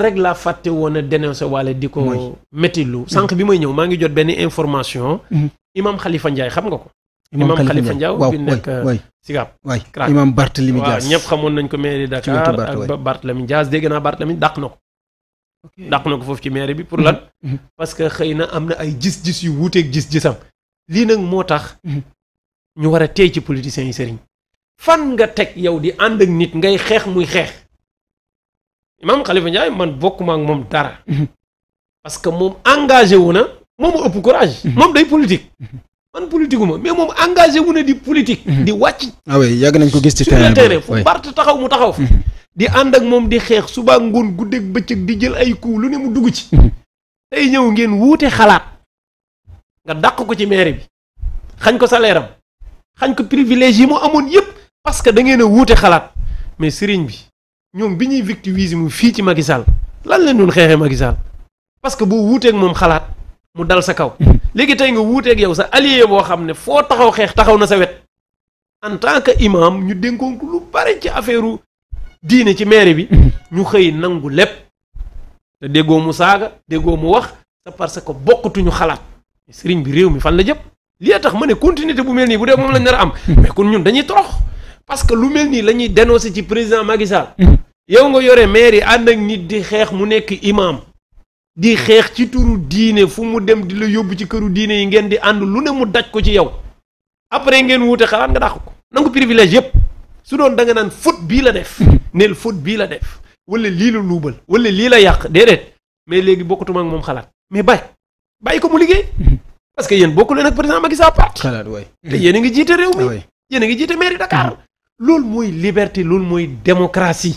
rek laa fàtte woon a dénoncé wala di ko méttilu sànq bi may ñëw maa ngi jot benn information imam Khalifa Ndiaye xam nga ko imam Khalifa Ndiaye bi nekk Sicap imam Barthélémy Dias waaw ñëpp xamoon nañ ko mairie Dakar ak Barthélémy Dias dégg naa Barthélémy dàq na ko foofu ci mairie bi pour lan parce que xëy na am na ay gis-gis yu wuuteeg gis-gisam lii nag moo tax ñu war a tey ci politiciens yi sëriñ fan nga teg yow di ànd ak nit ngay xeex muy xeex imam Khalifa Ndiaye man bokkuma ak moom dara parce que moom engagé wu na moom mu ëpp courage moom day politique man politique uma mais moom engagé wu na di politique di wàcc yàgg nañ ko gis ci terrain fu Bart taxaw mu taxaw di ànd ak moom di xeex suba ngoon guddeeg bëccëg di jël ay coups lu ne mu dugg ci tey ñëw ngeen wuute xalaat nga dàq ko ci maire bi xañ ko salaire am xañ ko privilège yi mu amoon yépp parce que da ngeen a wuute xalaat mais sëriñ bi ñoom bi ñuy victimisme fii ci Macky Sall lan leen doon xeexee Macky Sall parce que boo wuuteeg moom xalaat mu dal sa kaw léegi tey nga wuuteeg yow sa allié boo xam ne foo taxaw xeex taxaw na sa wet en tant que imam ñu dénkoon lu bari ci affaire diine ci maire bi ñu xëy nangu lépp te déggoo mu saaga déggoo mu wax c'est parce que bokkatuñu xalaat sëriñ bi réew mi fan la jëm lii tax ma ne continuité bu mel nii bu dee moom lañ nar a am mais kon ñun dañuy torox parce que lu mel nii la ñuy dénoncer ci président Macky Sall yow nga yore maire yi ànd ak nit di xeex mu nekk imam di xeex ci turu diine fu mu dem di la yóbbu ci këru diine yi ngeen di ànd lu ne mu daj ko ci yow après ngeen wuute xalaat nga dàq ko nangu privilège yépp su doon da nga naan faute bii la def neel faute bii la def wala lii la luubal wala lii la yàq déedéet mais léegi bokkatuma ak moom xalaat mais bàyyi ko mu liggéey parce que yéen bokku leen ak président Macky Sall xalaat waay te yéen a ngi jiite réew mi yéen a ngi jiite mairie Dakar loolu mooy liberté loolu mooy démocratie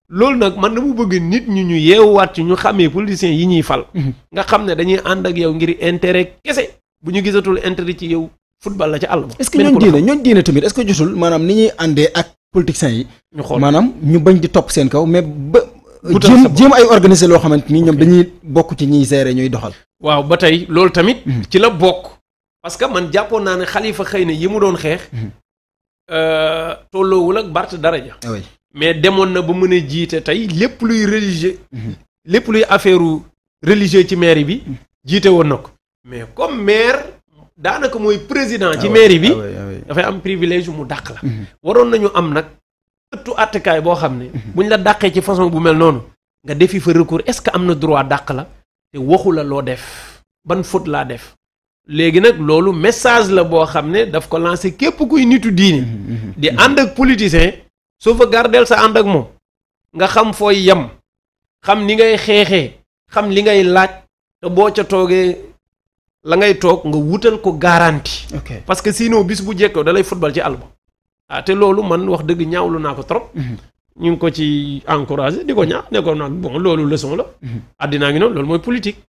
loolu nag man dama bëgg nit ñu yeewuwaat ci ñu xamee politiciens yi ñuy fal nga xam ne dañuy ànd ak yow ngir intérêt kese bu ñu gisatul intérêt ci yow football la ci àll ba est-ce que ñooñ diine tamit est-ce que jotul maanaam ni ñuy àndee ak politiciens yi ñu xool maanaam ñu bañ di topp seen kaw mais ba jéem ay organiser loo xamante ni ñoom dañuy bokk ci ñiy gérer ñuy doxal waaw ba tey loolu tamit ci la bokk parce que man jàppoon naa ne Khalifa xëy na yi mu doon xeex tolloowul ak Bart daraja mais demoon na ba mën a jiite tey lépp luy religieux lépp luy affaire religieux ci mairie bi jiite woon na ko mais comme maire daanaka mooy président ci mairie bi dafay am privilège mu dàq la waroon nañu am nag ëttu àttekaay boo xam ne buñ la dàqee ci façon bu mel noonu nga defi fa recours est-ce que am na droit dàq la te waxu la loo def ban faute laa def léegi nag loolu message la boo xam ne daf ko lancé képp kuy nitu diine di ànd ak politicien soo fa gardeel sa ànd ak moom nga xam fooy yem xam ni ngay xeexee xam li ngay laaj te boo ca toogee la ngay toog nga wutal ko garantie parce que sinon bis bu jekkoo da lay football ci àll ba te loolu man wax dëgg ñaawlu naa ko trop ñu ngi ko ci encouragé di ko ñaax ne ko nag bon loolu leçon la àddinaa ngi noonu loolu mooy politique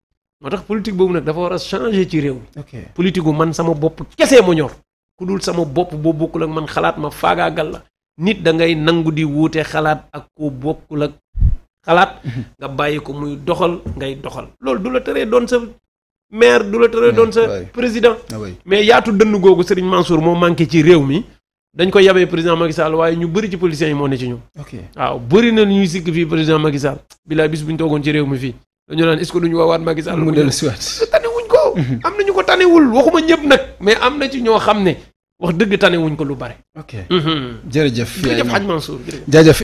moo tax politique boobu nag dafa war a changer ci réew mi politique gu man sama bopp kesee ma ñor ku dul sama bopp boo bokkul ak man xalaat ma faagaagal la nit da ngay nangu di wuute xalaat ak ko bokkul ak xalaat nga bàyyi ko muy doxal ngay doxal loolu du la teree doon sa maire du la teree doon sa président mais yaatu dënn googu Serigne Mansour moo manqué ci réew mi dañ ko yabee président Macky Sall waaye ñu bëri ci politiciens yi moo ne ci ñoom waaw bëri na ñuy sikk fii président Macky Sall bilaay bis bu ñu toogoon ci réew mi fii dañu naan est-ce que duñu waawaat Macky Sall mu dellu si waat tanewuñ ko am na ñu ko tanewul waxuma ñëpp nag mais am na ci ñoo xam ne wax dëgg tanewuñ ko lu bare jërëjëf jërëjëf Hadj Mansour jërëjëf